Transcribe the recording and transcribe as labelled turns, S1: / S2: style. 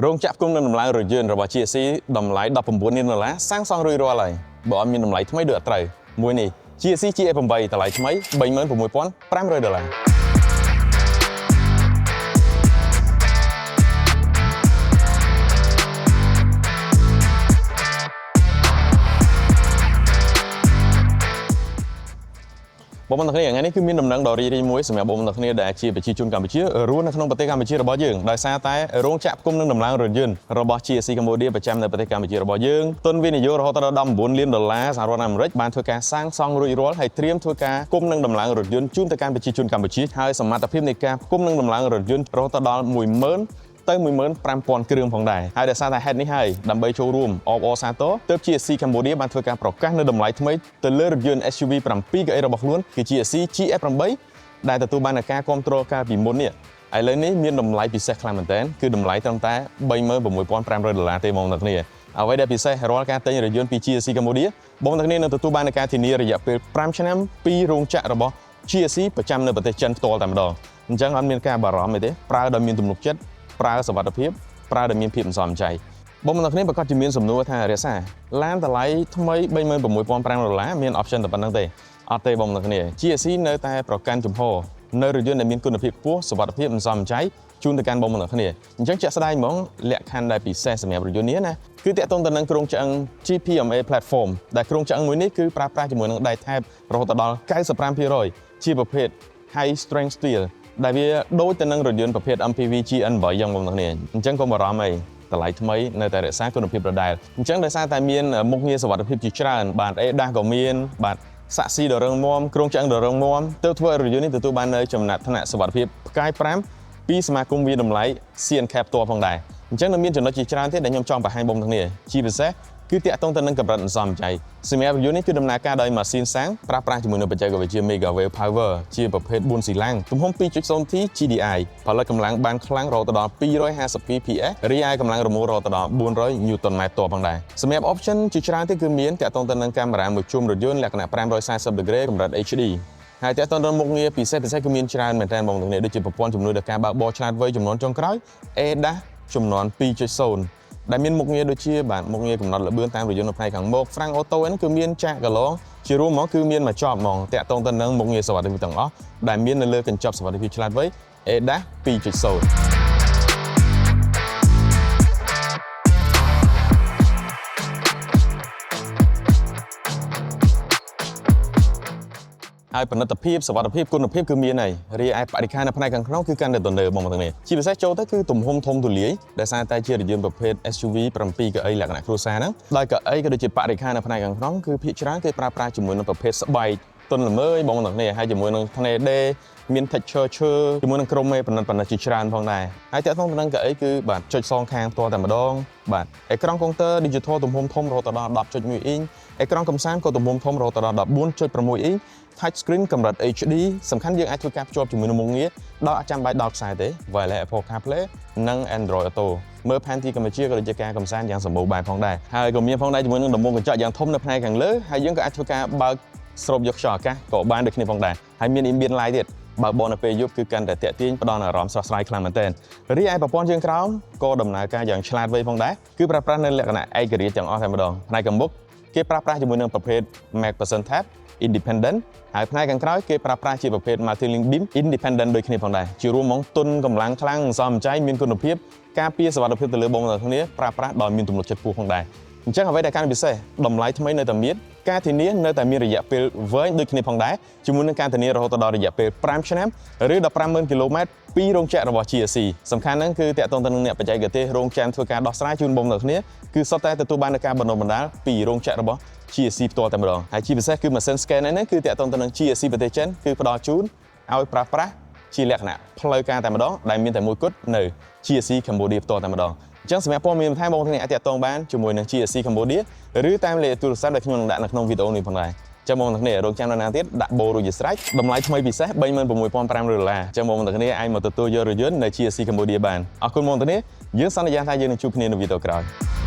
S1: រោងចក្រផ្គុំនឹងតម្លៃរថយន្តរបស់ GAC តម្លៃ19លានដុល្លារសាងសង់រួចរាល់ហើយបើអត់មានតម្លៃថ្មីដូចអត់ត្រូវមួយនេះ GAC GA8 តម្លៃថ្មី36,500ដុល្លារ។ បងប្អូនទាំងគ្នាថ្ងៃនេះគឺមានដំណឹងដ៏រីករាយមួយសម្រាប់បងប្អូនទាំងគ្នាដែលជាប្រជាជនកម្ពុជារស់នៅក្នុងប្រទេសកម្ពុជារបស់យើងដោយសារតែរោងចក្រផ្គុំនឹងដំឡើងរថយន្តរបស់ GAC Cambodia ប្រចាំនៅប្រទេសកម្ពុជារបស់យើងទុនវិនិយោគរហូតដល់19លានដុល្លារសហរដ្ឋអាមេរិកបានធ្វើការសាងសង់រួចរាល់ហើយត្រៀមធ្វើការផ្គុំនឹងដំឡើងរថយន្តជូនទៅកាន់ប្រជាជនកម្ពុជាហើយសមត្ថភាពនៃការផ្គុំនឹងដំឡើងរថយន្តរហូតដល់10000ទៅ15000គ្រឿងផងដែរហើយដោយសារតែហេតុនេះហើយដើម្បីចូលរួមអបអរសាទរទើប GAC Cambodia បានធ្វើការប្រកាសនៅតម្លៃថ្មីទៅលើរថយន្ត SUV 7កៅអីរបស់ខ្លួនគឺ GAC GS8 ដែលទទួលបាននូវការគ្រប់គ្រងកាលពីមុននេះឥឡូវនេះមានតម្លៃពិសេសខ្លាំងមែនទែនគឺតម្លៃត្រឹមតែ36,500ដុល្លារទេបងប្អូនគ្នាអ្វីដែលពិសេសរាល់ការទិញរថយន្តពី GAC Cambodia បងប្អូនគ្នានឹងទទួលបាននូវការធានារយៈពេល5ឆ្នាំពីរោងចក្ររបស់ GAC ប្រចាំនៅប្រទេសចិនផ្ទាល់តែម្ដងអញ្ចឹងអត់មានការបារម្ភអីទេប្រើដោយមានទំនុកចិត្តប្រើសុវត្ថិភាពប្រើដោយមានភាពអន្សមចៃបងប្អូនគ្នាប្រកាសជាមានសំណួរថារក្សាឡានតម្លៃថ្មី36,500ដុល្លារមាន option តែប៉ុណ្្នឹងទេអត់ទេបងប្អូនគ្នា GAC នៅតែប្រកាន់ជំហរនៅរថយន្តដែលមានគុណភាពខ្ពស់សុវត្ថិភាពអន្សមចៃជូនទៅកាន់បងប្អូនគ្នាអញ្ចឹងជាក់ស្ដែងហ្មងលក្ខខណ្ឌដែលពិសេសសម្រាប់រថយន្តនេះណាគឺតាក់ទងទៅនឹងគ្រោងឆ្អឹង GPMA platform ដែលគ្រោងឆ្អឹងមួយនេះគឺប្រើប្រាស់ជាមួយនឹងដែកថែបរហូតដល់95%ជាប្រភេទ high strength steel ដែលវាដូចទៅនឹងរថយន្តប្រភេទ MPV GN8 យ៉ាងបងប្អូនគ្នាអញ្ចឹងកុំបារម្ភអីតម្លៃថ្មីនៅតែរក្សាគុណភាពដដែលអញ្ចឹងដោយសារតែមានមុខងារសុវត្ថិភាពជាច្រើនបាទ ADAS ក៏មានបាទសាក់ស៊ីដ៏រឹងមាំគ្រោងឆ្អឹងដ៏រឹងមាំទើបធ្វើឲ្យរថយន្តនេះទទួលបាននៅចំណាត់ថ្នាក់សុវត្ថិភាពផ្កាយ5ពីសមាគមវាយតម្លៃ C-NCAP ផ្ទាល់ផងដែរអញ្ចឹងនៅមានចំណុចជាច្រើនទៀតដែលខ្ញុំចង់បង្ហាញបងប្អូនគ្នាជាពិសេសគឺតាក់ទងទៅនឹងកម្រិតអន្សមចៃសម្រាប់រថយន្តនេះគឺដំណើរការដោយម៉ាស៊ីនសាំងប្រើប្រាស់ជាមួយនឹងបច្ចេកវិទ្យា Mega Wave Power ជាប្រភេទ4ស៊ីឡាំងទំហំ 2.0T GDI ផលិតកម្លាំងបានខ្លាំងរហូតដល់252 PS រីឯកម្លាំងរមូររហូតដល់400 Newton ម៉ែត្រតផងដែរសម្រាប់ option ជាច្រើនទៀតគឺមានតាក់ទងទៅនឹងកាមេរ៉ាមួយជុំរថយន្តលក្ខណៈ540 degree កម្រិត HD ហើយតើតើមុខងារពិសេសពិសេសគឺមានច្រើនមែនទែនបងប្អូនដូចជាប្រព័ន្ធជំនួយដល់ការបើកបរឆ្លាតវៃចំនួនចុងក្រោយ ADAS ចំនួន2.0ដែលមានមុខងារដូចជាបាទមុខងារកំណត់ល្បឿនតាមរថយន្តនៅផ្នែកខាងមុខ ហ្វ្រាំង auto ហ្នឹងគឺមានចាក់កន្លងជារួមហ្មងគឺមានមួយចប់ហ្មងតាក់ទងទៅនឹងមុខងារសុវត្ថិភាពទាំងអស់ដែលមាននៅលើកញ្ចប់សុវត្ថិភាពឆ្លាតវៃ ADAS 2.0ហើយផលិតភាពសុវត្ថិភាពគុណភាពគឺមានហើយរីឯបរិក្ខារនៅផ្នែកខាងក្នុងគឺកាន់តែទំនើបបងប្អូនទាំងនេះជាពិសេសចូលទៅគឺទំហំធំទូលាយដែលសារតែជារថយន្តប្រភេទ SUV 7កៅអីលក្ខណៈគ្រួសារហ្នឹងដោយកៅអីក៏ដូចជាបរិក្ខារនៅផ្នែកខាងក្នុងគឺភាគច្រើនគេប្រើប្រាស់ជាមួយនឹងប្រភេទស្បែកទន់ល្មើយបងប្អូនទាំងនេះហើយជាមួយនឹងថ្នេរដេមាន texture ឈើជាមួយនឹងក្រុមមេផលិតផលិតជាច្រើនផងដែរហើយតាក់ទងទៅនឹងកៅអីគឺបាទចុចសងខាងផ្ទាល់តែម្ដងបាទអេក្រង់កុងទ័រ digital ទំហំធំរហូតដល់10.1អ៊ីងអេក្រង់កំសាន្តក៏ទំហំធំរហូតដល់14.6អ៊ីង touch screen កម្រិត HD សំខាន់យើងអាចធ្វើការភ្ជាប់ជាមួយនឹងមុខងារដោយអត់ចាំបាច់ដោតខ្សែទេ Wireless Apple CarPlay និង Android Auto មើលផែនទីកម្ពុជាក៏ដូចជាការកំសាន្តយ៉ាងសម្បូរបែបផងដែរហើយក៏មានផងដែរជាមួយនឹងដំបូងកញ្ចក់យ៉ាងធំនៅផ្នែកខាងលើហើយយើងក៏អាចធ្វើការបើកស្រូបយកខ្យល់អាកាសក៏បានដូចគ្នាផងដែរហើយមាន ambient light ទៀតបើកបរនៅពេលយប់គឺកាន់តែតាក់ទាញផ្ដល់អារម្មណ៍ស្រស់ស្រាយខ្លាំងមែនទែនរីឯប្រព័ន្ធជើងក្រោមក៏ដំណើរការយ៉ាងឆ្លាតវៃផងដែរគឺប្រើប្រាស់នៅលក្ខណៈឯករាជ្យទាំងអស់តែម្ដងផ្នែកខាងមុខគេប្រើប្រាស់ជាមួយនឹងប្រភេទ MacPherson Tab Independent ហើយផ្នែកខាងក្រោយគេប្រើប្រាស់ជាប្រភេទ Multi-Link Beam Independent ដូចគ្នាផងដែរជារួមហ្មងទុនកម្លាំងខ្លាំងសមចៃមានគុណភាពការពារសុវត្ថិភាពទៅលើបងប្អូនគ្នាប្រើប្រាស់ដោយមានទំនុកចិត្តខ្ពស់ផងដែរអញ្ចឹងអ្វីដែលកាន់ពិសេសតម្លៃថ្មីនៅតែមានការធានានៅតែមានរយៈពេលវែងដូចគ្នាផងដែរជាមួយនឹងការធានារហូតដល់រយៈពេល5ឆ្នាំឬ150,000គីឡូម៉ែត្រពីរោងចក្ររបស់ GAC សំខាន់ហ្នឹងគឺតាក់ទងទៅនឹងអ្នកបច្ចេកទេសរោងចាំធ្វើការដោះស្រាយជូនបងប្អូនគ្នាគឺសុទ្ធតែទទួលបាននូវការបណ្ដុះបណ្ដាលពីរោងចក្ររបស់ GAC ផ្ទាល់តែម្ដងហើយជាពិសេសគឺម៉ាស៊ីន scan ហ្នឹងគឺតាក់ទងទៅនឹង GAC ប្រទេសចិនគឺផ្ដល់ជូនឲ្យប្រើប្រាស់ជាលក្ខណៈផ្លូវការតែម្ដងដែលមានតែមួយគត់នៅ GAC Cambodia ផ្ទាល់តែម្ដងអញ្ចឹងសម្រាប់ព័ត៌មានបន្ថែមបងប្អូនអាចតាក់ទងបានជាមួយនឹង GAC Cambodia ឬតាមលេខទូរស័ព្ទដែលខ្ញុំនឹងដាក់នៅក្នុងវីដេអូនេះផងដែរចាំបងប្អូនគ្នារងចាំដល់ណាទៀតដាក់បូរួចជាស្រេចតម្លៃថ្មីពិសេស36,500ដុល្លារចាំបងប្អូនគ្នាអាចមកទទួលយករថយន្តនៅ GAC Cambodia បានអរគុណបងប្អូនគ្នាយើងសន្យាថាយើងនឹងជួបគ្នានៅវីដេអូក្រោយ។